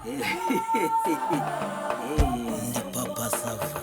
Ndi Papa Sava.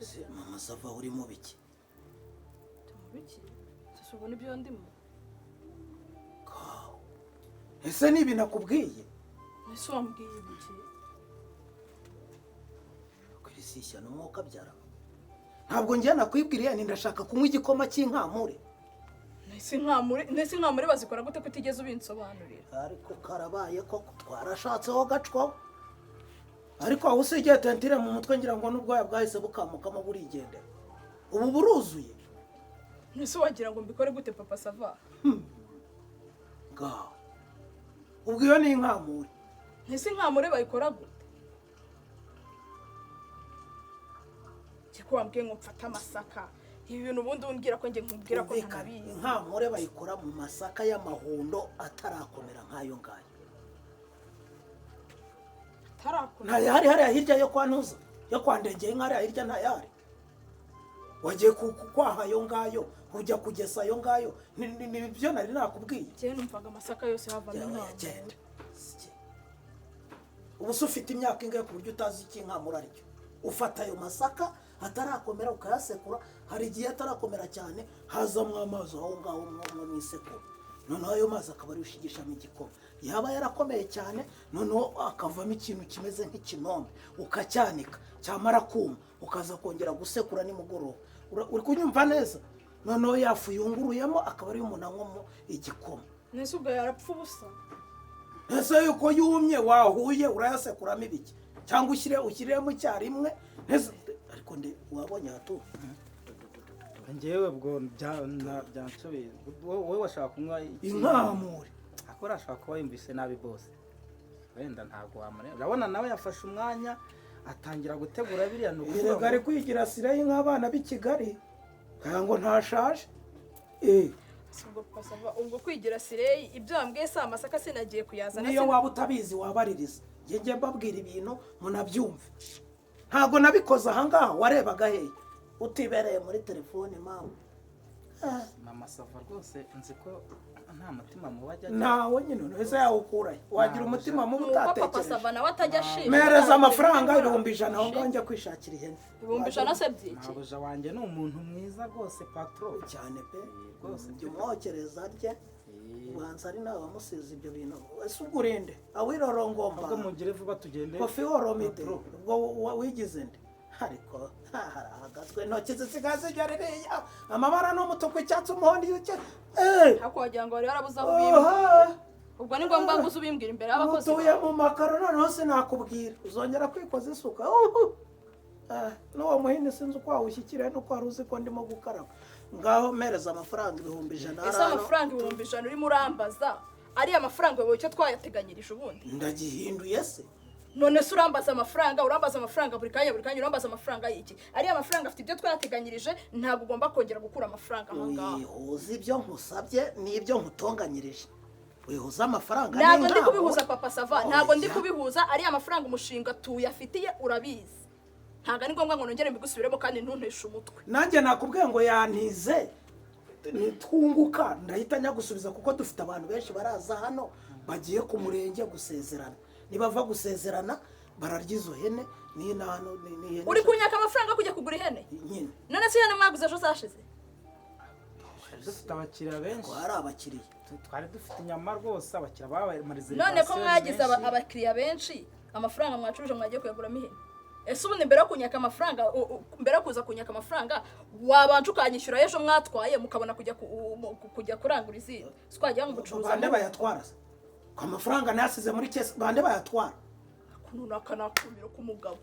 Se Mama Sava, uri mu biki? Biki? Sasa ubona ibyo ndimo? Kawe. Ese ni ibi nakubwiye? Ese wambwiye ibiki? Kwiri ishyano, umwuka abyara. Ntabwo njye nakwibwiriye ni ndashaka kunywa igikoma cy'inkamure. Nese inkamure bazikora gute ko utigeze ubinsobanurira? Ariko karabaye koko, twarashatseho gacwaho. Ariko aho usigaye tentire mu mutwe, ngira ngo n'ubwoya bwahise bukamukamo burigendera. Ubu buruzuye. Nese wagira ngo mbikore gute, Papa Sava? Ngaho. Ubwo iyo ni inkamure. Nese inkamure bayikora gute? Njye ko wambwiye ngo mfate amasaka, ibi bintu ubundi umbwira ko njye nkubwira ko Kumvikane, ntanabizi. Inkamure bayikora mu masaka y'amahundo atarakomera nk'ayo ngayo. Atarakora. Ntayahari hariya hirya yo kwa Ntuza, yo kwa Ndengeye, nk'hariya hirya ntayahari. Wagiye kwaha ayo ngayo, ujya kugesa ayo ngayo. Ni ibyo nari nakubwiye. Njyewe numvaga amasaka yose havamo Yewe, inkamure. genda. Ubu se ufite imyaka ingahe ku buryo utazi icyo inkamura aricyo? Ufata ayo masaka atarakomera ukayasekura. Hari igihe atarakomera cyane, hazamo amazi aho ngaho mu isekuru, noneho ayo mazi akaba ariyo ushigishamo igikoma. Yaba yarakomeye cyane, noneho akavamo ikintu kimeze nk'ikinombe, ukacyanika, cyamara kuma ukaza kongera gusekura nimugoroba. Uri kunyumva neza? Noneho yafu yunguruyemo akaba ariyo umuntu anywamo igikoma. Nese ubwo yarapfa ubusa? Ese yuko yumye wahuye, urayasekuramo ibiki? Cyangwa ushyiremo icyarimwe? Ariko ndi wabonye hatu. Njyewe ubwo byanshobeye. Wowe washaka kunywa iki? Inkamure. Akora ashobora kuba yumvise nabi bose, wenda ntabwo wamureba. Urabona nawe yafashe umwanya atangira gutegura biriya, ni ukuvuga Erega ngo ari kwigira sireyi nk'abana b'i Kigali ngira ngo ntashaje. Si ubwo, Papa Sava, ubwo kwigira sireyi, ibyo wambwiye si amasaka, sinagiye kuyazana. Niyo waba utabizi wabaririza. Njye mbabwira ibintu munabyumve. Ntabwo nabikoze ahangaha, warebaga hehe utibereye muri telefone mama? Mama Sava rwose, nzi ko nta mutima mubi ajya agira. Ntawe nyine, ese yawukurahe? Wagira umutima mubi Ni uko Papa utatekereje? Sava nawe atajya ashima. Mpereza amafaranga 100,000 aho ngaho, njya kwishakira ihene. 100,000 se byiki? Mabuja wanjye ni umuntu mwiza rwose, patron. Cyane pe. Rwose. Jya umwokereza arye. Ubanza ari nawe wamusize ibyo bintu. Ese ubwo urinde awirorongomba? Ahubwo mugire vuba tugende. Kofi Olomide. Patron. Ubwo wigize nde? Ariko harahagazwe intoki zisigaye zijya ririya, amabara ni umutuku, icyatsi, umuhondo, Ariko wagira ngo wari warabuze aho ubimbwira. Oha! Ubwo ni ngombwa ngo uze ubimbwira imbere y'abakozi Utuye bawe? mu makaro, noneho sinakubwira uzongera kwikoza isuka. Uhu! Ah, n'uwo muhini sinzi uko wawushyikiriye nuko wari uzi ko ndimo gukaraba. Ngaho mpereza amafaranga 100,000. Ese Hano. amafaranga 100,000 urimo urambaza, ariya mafaranga wowe icyo twayateganyirije ubundi? Ndagihinduye se? None se urambaza amafaranga, urambaza amafaranga buri kanya, buri kanya urambaza amafaranga y'iki? Ariya mafaranga afite ibyo twayateganyirije, ntabwo ugomba kongera gukura amafaranga aho ngaho. Wihuza ibyo nkusabye n'ibyo nkutonganyirije, wihuza amafaranga Ntabwo ndi n'inkamura. kubihuza, Papa Sava, ntabwo ndi Oya. kubihuza. Ariya mafaranga umushinga tuyafitiye, urabizi. Ntabwo ari ngombwa ngo nongere mbigusubiremo, kandi ntunteshe umutwe. Nanjye nakubwiye ngo yantize, nitwunguka ndahita nyagusubiza, kuko dufite abantu benshi baraza hano bagiye ku murenge gusezerana. Nibava gusezerana bararya izo hene. Ni hano ni ihene. Uri kunyaka amafaranga yo kujya kugura ihene? Nyine. None se ihene mwaguze ejo zashize? Twari dufite abakiriya benshi. Ko hari abakiriya? Twari dufite inyama rwose, abakiriya babaye None ko mwagize abakiriya benshi, amafaranga mwacuruje mwagiye kuyaguramo ihene? Ese ubundi mbere yo kunyaka amafaranga, mbere yo kuza kunyaka amafaranga, wabanje ukanyishyura ejo mwatwaye, mukabona kujya kujya kurangura izindi? Twagira ngo umucuruzi Bande bayatwara se? Ko amafaranga nasize muri caisse, bande bayatwara? Ukuntu naka nakumiro k'umugabo.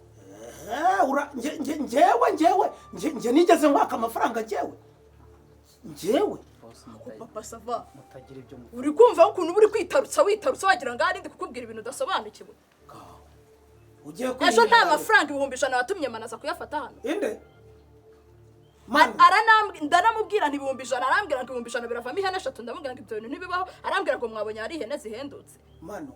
Njyewe nge nigeze nkwaka amafaranga? Njyewe? Bose Papa Sava, mutagira ibyo mu uri kumva ukuntu uba uri kwitarutsa, witarutsa, wagira ngo ahari ndi kukubwira ibintu udasobanukiwe. Ugiye Ejo nta kwiyemera. mafaranga 100,000 watumye manaza kuyafata hano. Inde? Manu? Ndanamubwira nti 100,000, arambwira ngo 100,000 biravamo ihene eshatu. Ndamubwira ngo ibyo bintu ntibibaho, arambwira ngo mwabonye hari ihene zihendutse. Manu.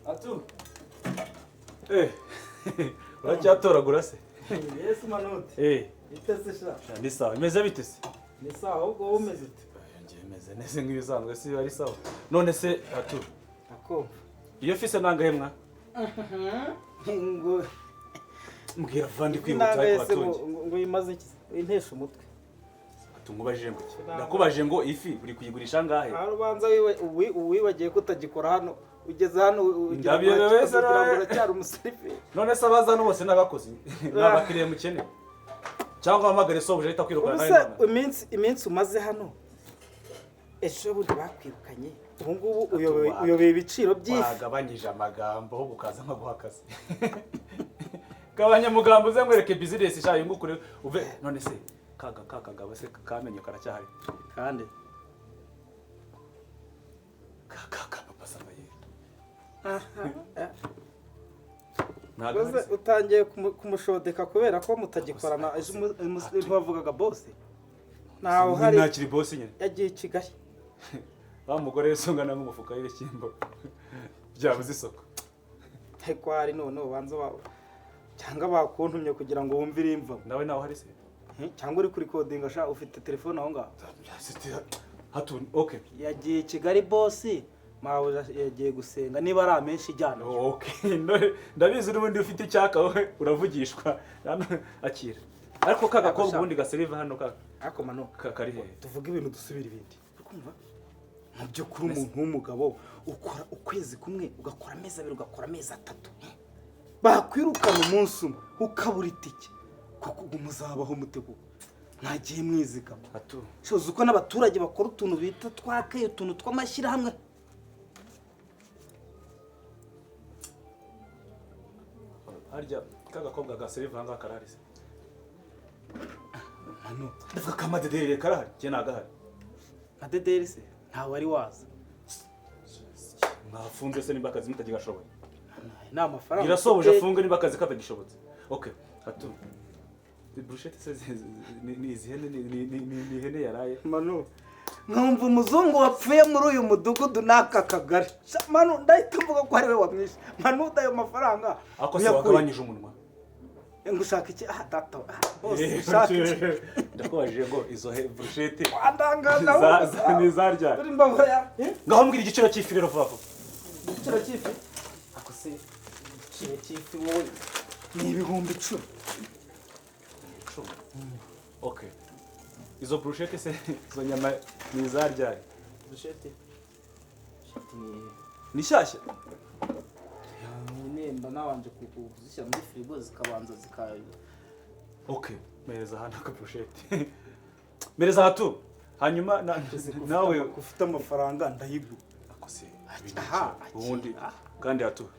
Atu. Uracyatoragura se? Yesu, manute. Itese sha. Ni sawa, imeze bite se? Ni sawa, ahubwo wowe umeze ute? Njye meze neza nk'ibisanzwe, si ari sawa. None se Atu, Akumva. iyo fise nangahe mwa? Ngo Mbwira vandi kwihuta inanga ariko yese ngo atunge. ngo imaze iki? Intesha umutwe. Atu, nkubajije ngo iki? Ndakubajije ngo ifi uri kuyigurisha angahe? Aho ubanza wibagiye ko utagikora hano, ugeze hano ugira ngo Ndabiyobewe se ugira ngo nawe. uracyari umuserife. None se abaza hano bose n'abakozi? Ni abakiriya mukeneye? Cyangwa uhamagare sobuja ahita kwirukana Ubu nawe se none? iminsi umaze hano, ejo bundi bakwirukanye, ubu ngubu uyoboye ibiciro by'ifi. Wagabanyije amagambo ahubwo ukaza nkaguha akazi. Gabanya amagambo uze nkwereke business sha yungukure uve. None se kaga kakagabo se kamenyo karacyahari? Kandi Kaka ka Papa Sava ye. Ntabwo Rwose ahari se? utangiye kumushodeka kubera ko mutagikorana. Ejo ntiwavugaga bose ntawe uhari? Ntakiri boss nyine. Yagiye i Kigali. Wa mugore wese ungana nk'umufuka w'ibishyimbo byabuze isoko. Ariko hari none ubanza cyangwa bakuntumye kugira ngo wumve irimvamo. Nawe nawe uhari se? Cyangwa uri kurikodinga sha, ufite telefone aho ngaho. Hatu, okay. Yagiye i Kigali bosi, mabuja yagiye gusenga, niba ari amenshi ijyana. Okay, ndabizi n'ubundi ufite icyaka wowe uravugishwa. Hano, akira. Ariko ka gakobwa ubundi gaseriva hano ka Ariko mano, kari hehe? Tuvuge ibintu dusubira ibindi, uri kumva? Mu by'ukuri umuntu w'umugabo ukora ukwezi kumwe, ugakora amezi 2, ugakora amezi 3, bakwirukana umunsi umwe ukabura itike, kuko ubwo muzabaho muteguwe mwagiye mwizigama. Atu. Shoza uko n'abaturage bakora utuntu bita twakeye, utuntu tw'amashyirahamwe. Harya ka gakobwa gaseriva ngaha karahari se? Mano. Ndavuga ka madederi karahari? Njye nagahari. Madederi se ntawe wari waza. Mwafunze se nimba akazi mutagishoboye? Ni amafaranga Irasoboje ufite. afunge niba akazi katagishobotse. Okay, Atu. Brushette se ni izi hene ni ihene yaraye. Manu, nkumva umuzungu wapfuye muri uyu mudugudu n'aka kagari. Sha, Manu, ndahita mvuga ko ari we wamwishe. Manu, ayo mafaranga Ako se uyakuye. wagabanyije umunwa. Ngo ushaka iki? Ah data, ah, bose ushaka iki? Ndakubajije ngo izo brushette Wandangaza. Ni izaryari? Turi imbabura ya Ngaho mbwira igiciro cy'ifi rero vuba vuba. Igiciro cy'ifi? Ako se igiciro cy'ifi wowe ni 10,000. Okay. Izo brushette se, izo nyama ni izaryari? Brushette. Brushette ni Ni shyashya? Nyine mba nabanje kuzishyira muri firigo zikabanza zika Okay, mpereza hano aka brushette. Mpereza hatu. Hanyuma nawe ufite amafaranga ndayiguha. Ako se Aha, ubundi akira. kandi hatu.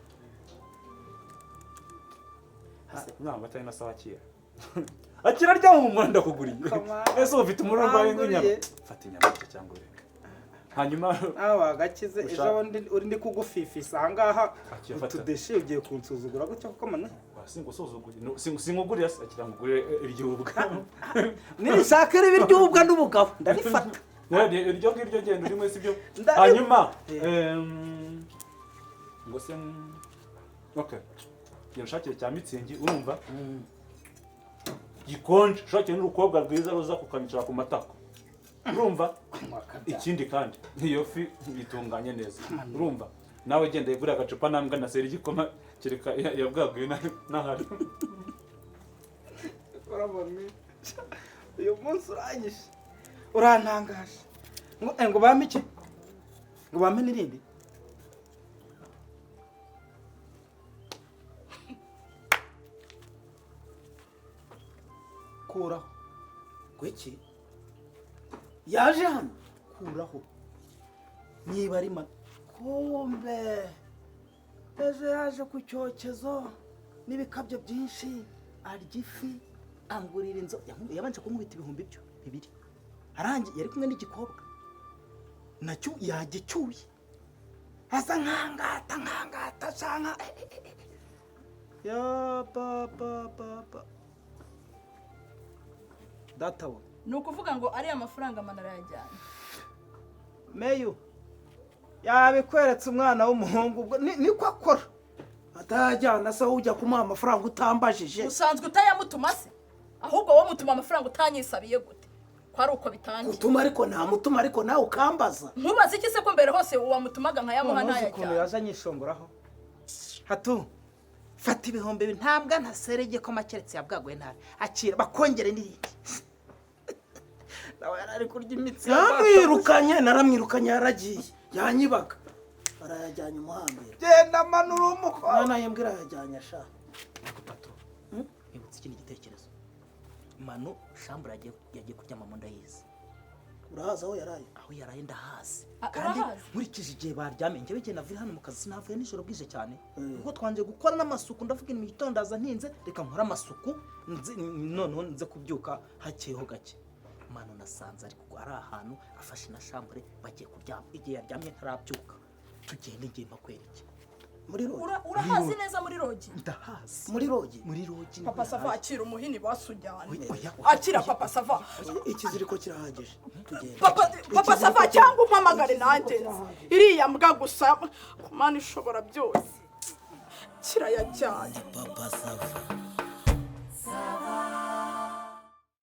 Nta mata na sawa akira. Akira rya mu muhanda ndakuguriye. Kamara. Ese ufite umururumba w'inyama? Wanguriye. Fata inyama nshya cyangwa ureke. Hanyuma Nawe wagakize ejo bundi uri ndi kugufifisa ahangaha Akira, fata. utudeshe, ugiye kunsuzugura gutya kuko manu Singusuzuguye. Sinkugurira se, akira ngugurire iryubwa. Nirishaka riba iry'ubwa n'ubugabo ndarifata. Iryo ngiryo genda urimwe sibyo. Hanyuma ngo se okay. Genda ushakire cya mitsingi, urumva? Gikonje, ushakire n'urukobwa rwiza ruza kukanyicara ku matako. Urumva? Ikindi kandi niyo fi itunganye neza. Urumva? Nawe genda yigurira agacupa nambwa na seri igikoma kereka yabwaguye n'ahari. Uyu munsi uranyishe. Urantangaje. Ngo bampe iki? Ngo bampe n'irindi? Kuraho. Kuki? Yaje hano. Kuraho. Niba ari kumbe. Ejo yaje ku cyokezo n'ibikabyo byinshi arya ifi angurira inzu yabanje kunkubita ibihumbi byo bibiri arangiye yari kumwe n'igikobwa nacyo yagicyuye asa nkangata canka ya ba ba ba ba data we Ni ukuvuga ngo ariya mafaranga Manara yajyanye. Meyu yabikweretse umwana w'umuhungu ubwo niko akora atajyana se ujya kumuha amafaranga utambajije. Usanzwe utayamutuma se? Ahubwo wowe mutuma amafaranga utanyisabiye gute? Ko ari uko bitangiye. Gutuma ariko ntamutuma ariko nawe ukambaza. Nkubaze iki se ko mbere hose wamutumaga nkayamuha ukuntu ntayajyana? yaje anyishongoraho. Hatu fata ibihumbi bibiri ntabwa ntasere igikoma keretse yabwaguye nabi akira bakongere n'irindi. Nawe yari ari kurya imitsi. Yamwirukanye naramwirukanye yaragiye yanyibaga. Arayajyanye umuhambiro. Genda manura umukobwa. Mwana yembwira arayajyanye asha. Ariko pato nibutse ikindi gitekerezo. Manu shambura yagiye kuryama mu ndayizi. Urahaza aho yaraye? Aho yaraye ndahazi. Kandi nkurikije igihe baryamye njyewe igihe navuye hano mu kazi sinavuye nijoro bwije cyane. Kuko twanje gukora n'amasuku ndavuga mu gitondo ndaza ntinze reka nkore amasuku noneho nze kubyuka hakeho gake. Manu nasanze ariko ari ahantu afashe na shambure bagiye kuryama igihe yaryamye ntarabyuka. Tugende ngiye mpakwereke. Muri rogi. Urahazi neza muri rogi? Ndahazi. Muri rogi. Muri rogi. Papa Sava akira umuhini basujyane. Oya. Akira Papa Sava. Ikiziriko kirahagije. Tugende. Papa Sava cyangwa umpamagare nanjye. Iriya mbwa gusa Mana ishobora byose. Kirayajyanye. Papa Sava.